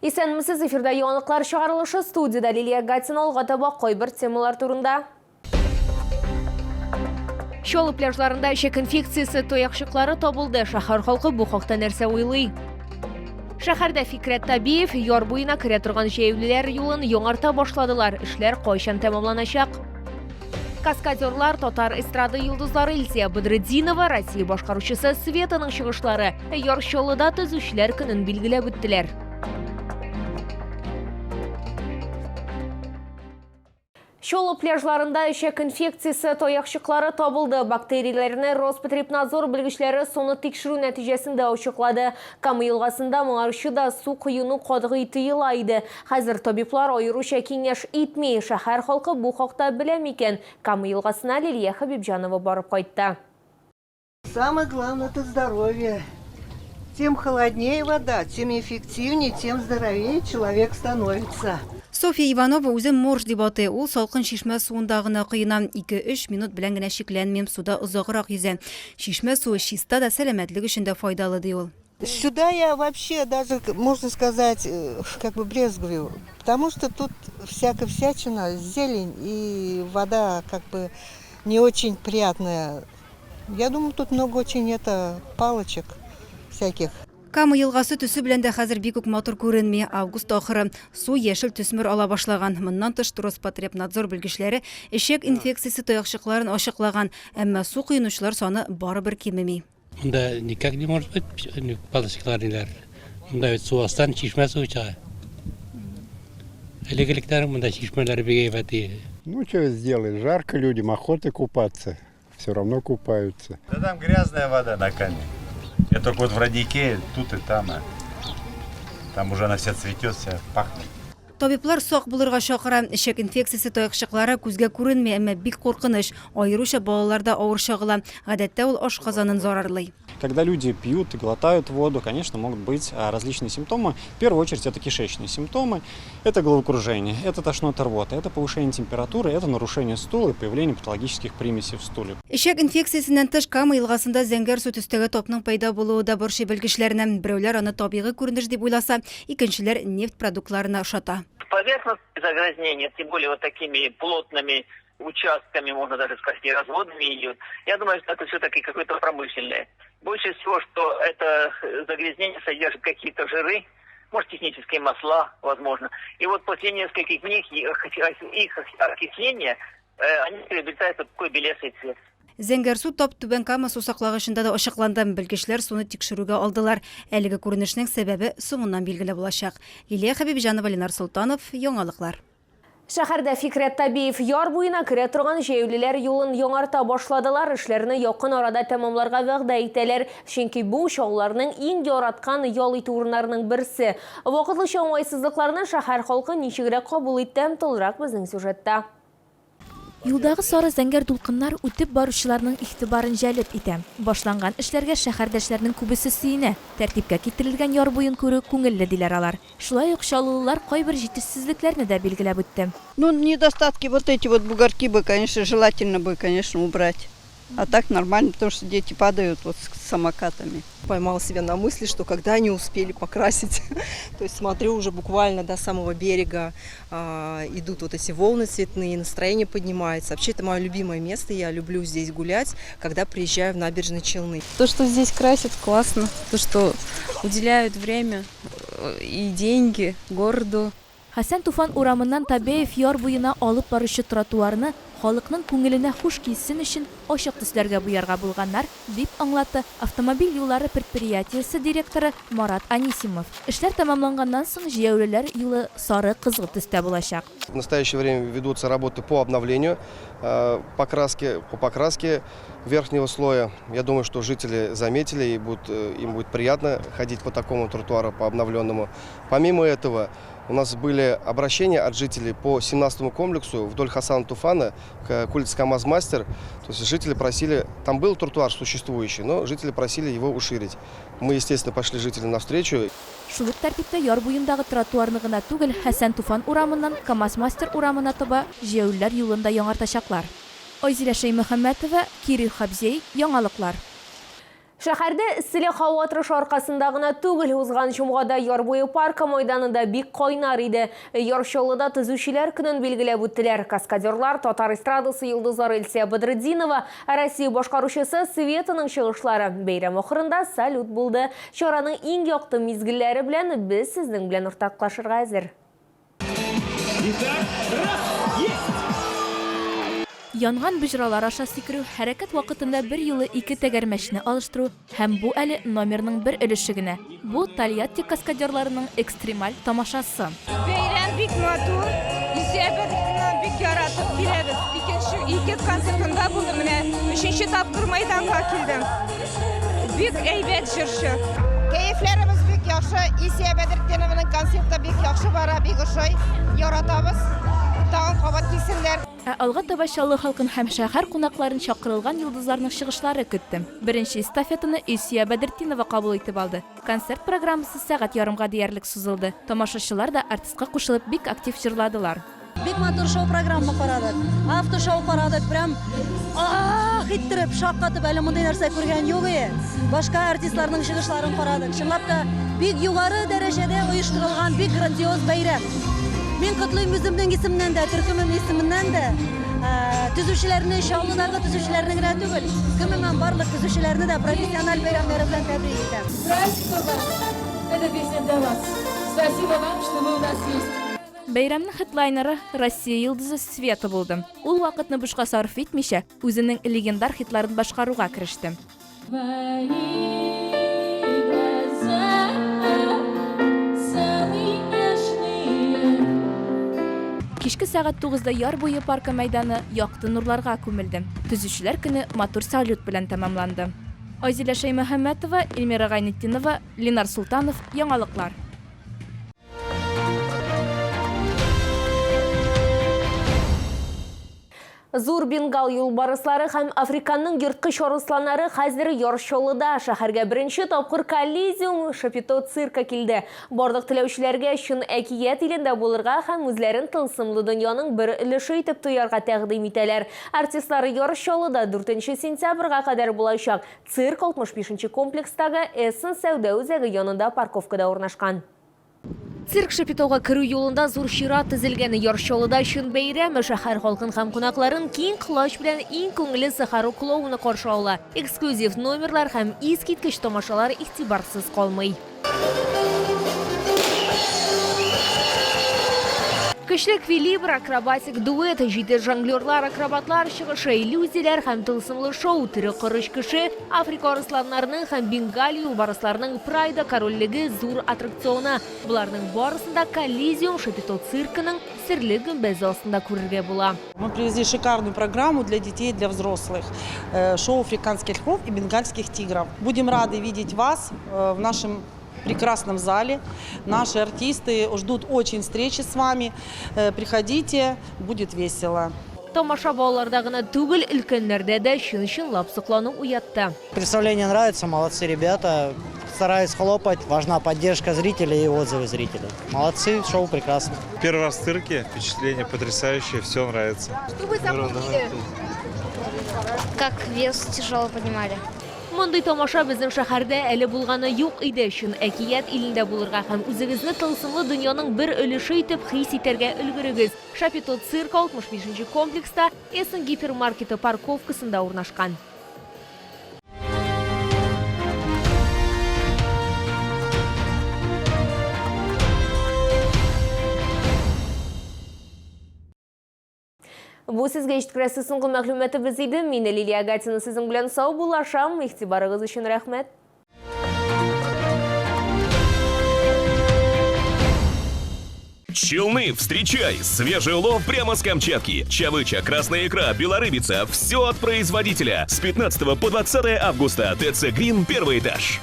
Исәнмесез, эфирда яңалыклар чыгарылышы, студиядә Лилия Гатина. Алга таба кайбер темалар турында. Чаллы пляжларында эчәк инфекциясе таякчыклары табылды. Шәһәр халкы бу хакта нәрсә уйлый? Шәһәрдә Фикрәт Табиев яр буена керә торган җәяүлеләр юлын яңарта башладылар. Эшләр кайчан тәмамланачак? Каскадерлар, татар эстрада йолдызлары Илсия Бадретдинова, Россия башкаручысы Светаның чыгышлары Яр Чаллыда төзүчеләр көнен билгеләп үттеләр. Чаллы пляжларында эчәк инфекциясе таякчыклары табылды. Бактерияләрне Роспотребнадзор белгечләре суны тикшерү нәтиҗәсендә ачыклады. Кама елгасында моңарчы да су коену катгый тыела иде. Хәзер табиблар аеруча киңәш итми. Шәһәр халкы бу хакта белә микән? Кама елгасына Лилия Хәбибҗанова барып кайтты. Самое главное это здоровье. Тем холоднее вода, тем эффективнее, тем здоровее человек становится. Софья Иванова үзен морж дип атый. Ул салкын чишмә суында гына коена. Ике-өч минут белән генә чикләнмим, суда озаграк йөзә. Чишмә суы чиста да, сәламәтлек өчен дә файдалы, ди ул. Сюда я вообще даже, можно сказать, как бы брезгую, потому что тут всякая всячина, зелень и вода как бы не очень приятная. Я думаю, тут много очень это палочек всяких. Кама елгасы төсе белән дә хәзер бик үк матур күренми. Август ахыры. Су яшел төсмер ала башлаган. Моннан тыш, Роспотребнадзор белгечләре эчәк инфекциясе таякчыкларын ачыклаган. Әмма су коенучылар саны барыбер кимеми. Монда никак не может быть палочкалар ниләр. Монда бит су астан чишмә суы чыга. Элек-электән монда чишмәләр бик әйбәт иде. Ну, что сделаешь, жарко людям, охота купаться. Все равно купаются. Да там грязная вода на Каме. Я только вот в роднике, тут и там. А там уже она вся цветет, вся пахнет. Табиблар сак булырга чакыра. Эчәк инфекциясе таякчыклары күзгә күренми, әмма бик куркыныч. Аеруча балаларда авыр чагыла. Гадәттә ул ашказанын зарарлый. Когда люди пьют и глотают воду, конечно, могут быть различные симптомы. В первую очередь это кишечные симптомы, это головокружение, это тошнота, рвота, это повышение температуры, это нарушение стула и появление патологических примесей в стуле. Эчәк инфекциясеннән тыш, Кама елгасында зәңгәр су төстәге тапның пәйда булуы да борчый белгечләрне. Берәүләр аны табигый күренеш дип уйласа, икенчеләр нефть продуктларына ошата. Поверхностное загрязнение, тем более вот такими плотными участками, можно даже сказать, и разводами идет. Я думаю, что это все-таки какое-то промышленное. Больше всего, что это загрязнение содержит какие-то жиры, может, технические масла, возможно. И вот после нескольких дней их окисления они приобретают вот такой белесый цвет. Зәңгәрсу тап Түбән Кама сусаклагычында да ачыкланды. Белгечләр суны тикшерүгә алдылар. Әлеге күренешнең сәбәбе соңыннан билгеле булачак. Лилия Хәбибҗанова, Ленар Солтанов, Яңалыклар. Шәһәрдә Фикрәт Табиев яр буена керә торган җәяүлеләр юлын яңарта башладылар. Эшләрне якын арада тәмамларга вәгъдә итәләр. Чөнки бу, чаллыларның иң яраткан ял итү урыннарының берсе. Вакытлыча уңайсызлыкларны шәһәр халкы ничегрәк кабул итте, тулырак безнең сюжетта. Юлдагы сары-зәңгәр дулкыннар үтеп баручыларның игътибарын җәлеп итә. Башланган эшләргә шәһәрдәшләрнең күбесе сөенә. Тәртипкә китерелгән яр буен күрү күңелле, диләр алар. Шулай ук чаллылылар кайбер җитешсезлекләрне дә билгеләп үтте. Ну, недостатки вот эти вот бугорки бы, конечно, желательно бы, конечно, убрать. А так нормально, потому что дети падают вот с самокатами. Поймала себя на мысли, что когда они успели покрасить, то есть смотрю уже буквально до самого берега, идут вот эти волны цветные, настроение поднимается. Вообще это мое любимое место, я люблю здесь гулять, когда приезжаю в Набережные Челны. То, что здесь красят, классно, то, что уделяют время и деньги городу. Хәсән Туфан урамыннан Табеев яр буена алып баручы тротуарны халыкның күңеленә хуш килсен өчен ачык төсләргә буярга булганнар, дип аңлатты автомобиль юллары предприятиесе директоры Марат Анисимов. Эшләр тәмамланганнан соң җәяүлеләр юлы сары кызгылт төстә булачак. В настоящее время ведутся работы по обновлению покраски, по покраске верхнего слоя. Я думаю, что жители заметили и будут, им будет приятно ходить по такому тротуару, по обновленному. Помимо этого, у нас были обращения от жителей по 17-му комплексу вдоль Хасана Туфана к улице КамАЗ-Мастер. То есть жители просили, там был тротуар существующий, но жители просили его уширить. Мы, естественно, пошли жителям навстречу. Шул ук тәртиптә яр буендагы тротуарны гына түгел, Хәсән Туфан урамыннан КамАЗ-Мастер урамына таба җәяүлеләр юлын да яңартачаклар. Айзилә Шәймөхәммәтова, Кирилл Хабзей, Яңалыклар. Шәһәрдә эсселе һава торышы аркасында гына түгел, узган җомгада Яр буе паркы майданында бик кайнар иде. Яр Чаллыда Төзүчеләр көнен билгеләп үттеләр. Каскадерлар, татар эстрадасы йолдызлары Илсөя Бәдретдинова, Россия башкаручысы Светаның чыгышлары. Бәйрәм ахырында салют булды. Чараның иң якты мизгелләре белән без сезнең белән уртаклашырга әзер. Итак, раз, есть! Янган боҗралар аша сикерү, хәрәкәт вакытында берьюлы ике тәгәрмәчне алыштыру һәм бу әле номерның бер өлеше генә. Бу, Тольятти каскадерларының экстремаль тамашасы. Бәйрәм бик матур. Илсөя Бәдретдинованы бик яратып киләбез. Икенче, ике концертында булдым, менә өченче тапкыр мәйданга килдем. Бик әйбәт җырчы. Кәефләребез бик яхшы. Илсөя Бәдретдинованың концерты бик яхшы бара, бик ошый. Яратабыз. Тагын кабат килсеннәр. Ә алга таба Чаллы халкын һәм шәһәр кунакларын чакырылган йолдызларның чыгышлары көтте. Беренче эстафетаны Илсөя Бәдретдинова кабул итеп алды. Концерт программасы сәгать ярымга диярлек сузылды. Тамашачылар да артистка кушылып бик актив җырладылар. Бик матур шоу-программа карадык. Автошоу карадык. Прям ах иттереп, шаккатып, әле мондый нәрсә күргән юк и. Башка артистларның чыгышларын карадык. Чынлап та, бик югары дәрәҗәдә оештырылган бик грандиоз бәйрәм. Мин котлыйм үземнең исемнән дә, төркемем исеменнән дә. Төзүчеләрне, Чаллыдагы төзүчеләрне генә түгел, гомумән барлык төзүчеләрне дә профессиональ бәйрәмнәре белән тәбрик итәм. Праздником вас! Эта песня для вас. Спасибо вам, что вы у нас есть. Бәйрәмнең хедлайнеры Россия йолдызы Света булды. Ул вакытны бушка сарыф итмичә, үзенең легендар хитларын башкаруга кереште. Кичке сәгать тугызда яр буе паркы мәйданы якты нурларга күмелде. Төзүчеләр көне матур салют белән тәмамланды. Айзилә Шәймөхәммәтова, Эльмира Гайнетдинова, Ленар Солтанов, Яңалыклар. Зур бенгал юлбарыслары һәм Африканның ерткыч арысланнары хәзер Яр Чаллыда. Шәһәргә беренче тапкыр Коллизиум шапито циркы килде. Барлык теләүчеләргә чын әкият илендә булырга һәм үзләрен тылсымлы дөньяның бер өлеше итеп тоярга тәкъдим итәләр. Артистлар Яр Чаллыда 4 сентябрьгә кадәр булачак. Цирк 65 нче комплекстагы Эссен сәүдә үзәге янында парковкада урнашкан. Цирк Шапитога керү юлында зур чират тезелгән. Яр Чаллыда чын бәйрәм. Шәһәр халкын һәм кунакларын киң колач белән иң күңелле Сахару клоуны каршы ала. Эксклюзив номерлар һәм искиткеч тамашалар игътибарсыз калмый. Көчле эквилибр, акробатик дуэт, җитез жонглерлар, акробатлар чыгышы, иллюзияләр һәм тылсымлы шоу, тере корыч кеше, Африка арысланнарының һәм Бенгалия юлбарысларының Прайда корольлеге зур аттракционы. Боларның барысын да Коллизиум шапито циркының серле гөмбәзе астында күрергә була. Мы привезли шикарную программу для детей и для взрослых. Э, шоу африканских львов и бенгальских тигров. Будем рады видеть вас э, в нашем прекрасном зале. Наши артисты ждут очень встречи с вами. Э, приходите, будет весело. Тамаша балаларда гына түгел, өлкәннәрдә дә чын-чынлап соклану уятты. Представление нравится, молодцы ребята. Стараюсь хлопать, важна поддержка зрителей и отзывы зрителей. Молодцы, шоу прекрасно. Первый раз в цирке, впечатление потрясающее, все нравится. Что вы запомнили? Как вес тяжело поднимали. Мондый тамаша безнең шәһәрдә әле булганы юк иде. Чын әкият илендә булырга һәм үзегезне тылсымлы дөньяның бер өлеше итеп хис итәргә өлгерегез. Шапито циркы 65 нче комплекста Эссен гипермаркеты парковкасында урнашкан. Бу сезгә җиткерәсе соңгы мәгълүматыбыз иде. Мин Лилия Гатина сезнең белән сау булашам. Игътибарыгыз өчен рәхмәт. Челны, встречай! Свежий улов прямо с Камчатки. Чавыча, красная икра, белорыбица – все от производителя. С 15 по 20 августа ТЦ «Грин» первый этаж.